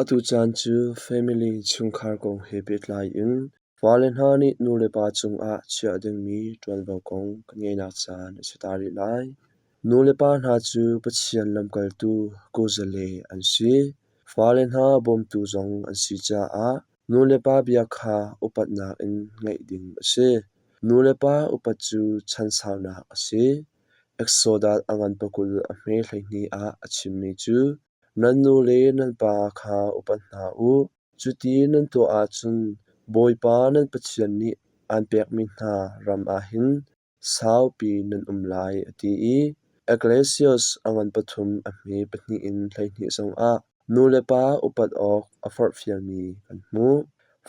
Atu caan cu family chungkhar kong he pehtlai in fale hna nih nulepa cungah chiah dingmi ṭuanvo kong kan ngeihnak caan a si ta rih lai. Nulepa hna cu Pathian lamkaltu kuzale an si. Fale hna bawmtu zong an si caah nulepa bia kha upatnak in ngaih ding a si. Nulepa upat cu chansaunak a si. Exodus a ngan pakul a hme 12 ah a chimmi cu nan nu le nan pa kha upat hna u. Cuti nan tuah ahcun Bawipa nan Pathian nih aan pekmi hna ram ah hin saupi nan um lai a ti i Ecclesiastes a ngan pathum a hme pahnih in 12 zongah nu le pa upat awk a forhfialmi kan hmuh.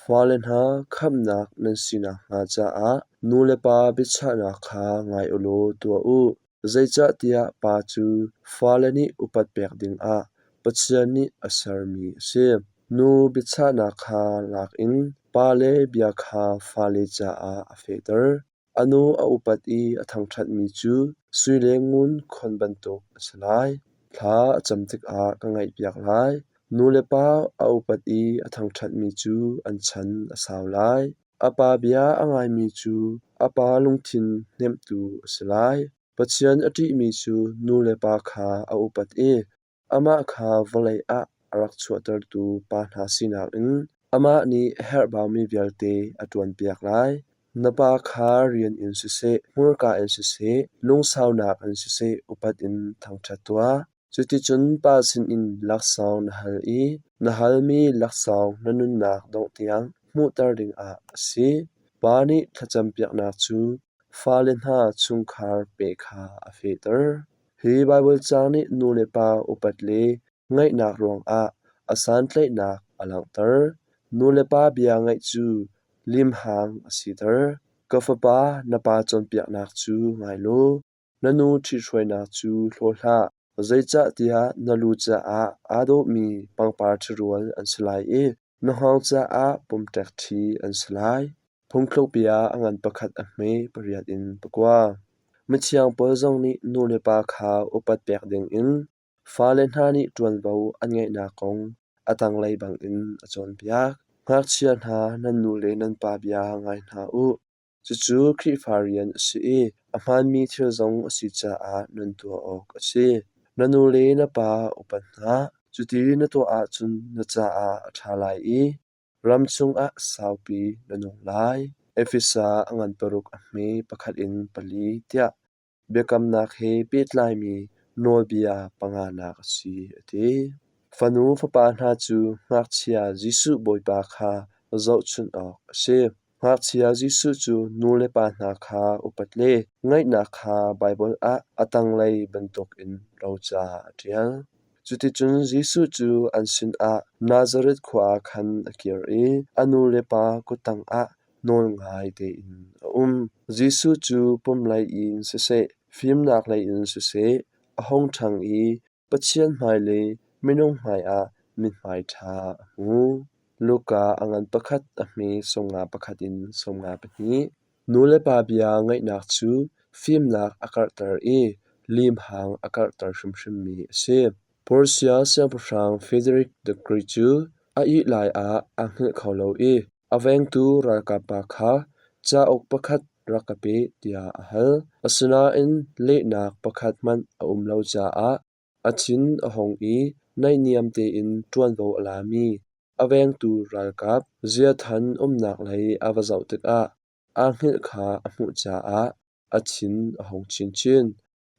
Fale hna khamhnak nan si nakhnga caah nu le pa biachahnak kha ngai u law tuah u. Zeicahtiah pa cu fale nih upat pek dingah Pathian nih a sermi a si. Nu biachahnak kha lak in pale bia kha fale caah a fehter. A nu a upat i a thangṭhatmi cu sui le ngun khon bantuk a si lai. Thla a cam tikah ka ngaihpiak lai. Nu le pa a upat i a thangṭhatmi cu an chan a sau lai. A pa bia a ngaimi cu a pa lungthin hnemhtu a si lai. Pathian a ṭihmi cu nu le pa kha a upat i amah kha vawlei ah a rak chuahtertu pa hna sinak in amah nih a herhbaumi vialte a ṭuanpiak lai. Na pa kha rian in siseh, hmurka in siseh, lungsaunak in siseh upat in thangṭhat tuah. Cuticun pa sinin laksawng na hal i na halmi laksawng na nunnak dongh tiang hmuhter dingah a si. Pa nih thlacampiaknak cu fale hna chungkhar peh kha a fehter. Hi Baibal caang nih nu le pa upat le ngaihnak ruangah a santlaihnak a langhter. Nu le pa bia ngaih cu limhang a siter. Ka fapa, na pa cawnpiaknak cu ngai law na nu ṭhithruainak cu hlaw hlah. Zeicahtiah na lu caah aa dawhmi pangpar ṭhirual an si lai i na hngawng caah pumṭek ṭhi an si lai. Phungthlukbia a ngan pakhat a hme pariat in pakua. Mithiang Paul zong nih nu le pa kha upat pek dingin fale hna nih ṭuanvo an ngeihnak kong a tanglei bangin a cawnpiak. Ngakchia hna nan nu le nan pa bia ngai hna u. Cucu Khrihfa rian a si i a hmaanmi thil zong a si caah nan tuah awk a si. Na nu le na pa upat hna. Cuti na tuah ahcun na caah a ṭha lai i ram chungah saupi na nung lai. Efesa a ngan paruk a hme pakhat in pali tiah biakamnak he pehtlaimi nawlbia panganak a si a ti. Fanu fapa hna cu ngakchia Jesuh Bawipa kha zohchunh awk a si. Ngakchia Jesuh cu nu le pa hna kha upat le ngaihnak kha Baibal ah a tanglei bantukin roca a ṭial. Cuticun Jesuh cu an sinah Nazareth khua ah khan a kir i a nu le pa kuttang ah nawlngai tein a um. Jesuh cu pumlei in siseh, fimnak lei in siseh a hung ṭhang i Pathian hmai le minung hmaiah mithmai ṭha a hmu. Luka a ngan pakhat a hme sawmnga pakhat in sawmnga pahnih. Nu le pa bia ngaihnak cu fimnak a karhter i limhang a karhter hrimhrimmi a si. Persia siangpahrang Frederick the Great cu a ih lai ah aa hngilh kho lo i a vengtu ralkap pa kha cauk pakhat rak ka pe tiah a hal. Asinain lehnak pakhat hmanh a um lo caah a thin a hung i naihniam tein ṭuanvo a lami a vengtu ralkap Ziathan umnak lei a va zoh tikah aa hngilh kha a hmuh caah a thin a hung chinchin.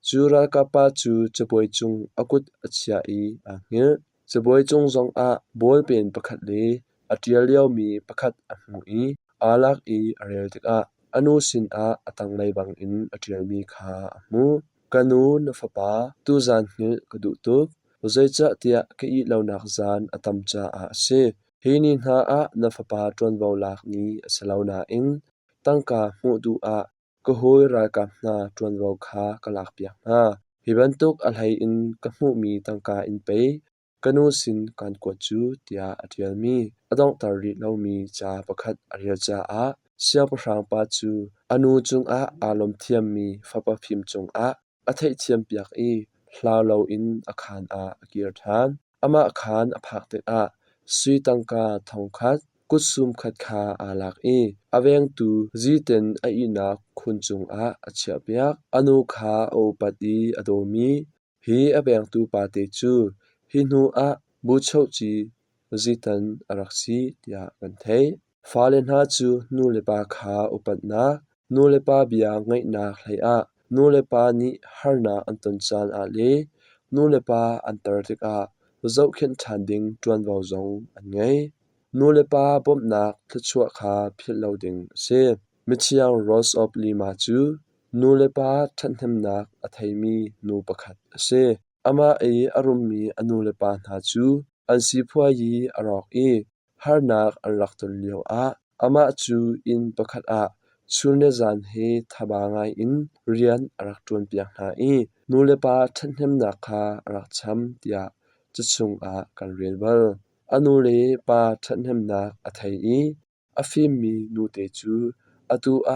Cu ralkap pa cu cabuai cung a kut a chiah i aa hngilh. Cabuai cung zongah bawlpen pakhat le a ṭial liomi pakhat a hmuh i aa lak i a rel tikah a nu sinah a tanglei bangin a ṭialmi kha a hmuh. Ka nu, na fapa, tuzaan hngilh ka duh tuk, zeicahtiah ka ih lonak zaan a tam caah a si. Hi ni hna ah na fapa ṭuanvo lak ni a si lo nain tangka hmuh duh ah Ka hawi ralkap hna ṭuanvo kha ka lakpiak hna. Hi bantuk a hlei in ka hmuhmi tangka in pei ka nu sin kaan kuat cu tiah a ṭialmi a donghter rih lomi ca pakhat a rel caah siangpahrang pa cu a nu cungah aa lawm thiammi fapa fim cungah a theihthiampiak i hlau loin a khaan ah a kir ṭhan. Amah khaan a phak tikah sui tangka thongkhat, kutsum khat kha aa lak i a vengtu ziten a ihnak khun cungah a chiahpiak. A nu kha a upat i a dawmi hi a vengtu pate cu hi hnuah buchohci zitan a rak si tiah kan theih. Fale hna cu nulepa kha upatnak, nulepa bia ngaihnak hleiah nulepa nih harnak an ton caan ah le nulepa an tar tikah zohkhenh ṭhan ding ṭuanvo zong an ngei. Nulepa bawmhnak thluachuah kha philh lo ding a si. Mithiang Rose of Lima cu nulepa ṭhathnemnak a theimi nu pakhat a si. Amah i a rummi a nulepa hna cu an siphuai i a rawk i harnak an rak ton lioah amah cu inn pakhat ah chun le zan he thaba ngaiin rian a rak ṭuanpiak hna i nulepa ṭhathnemnak kha a rak cham tiah ca chungah kan rel bal. A nu le pa ṭhathnemnak a thei i a fimmi nute cu atu ah.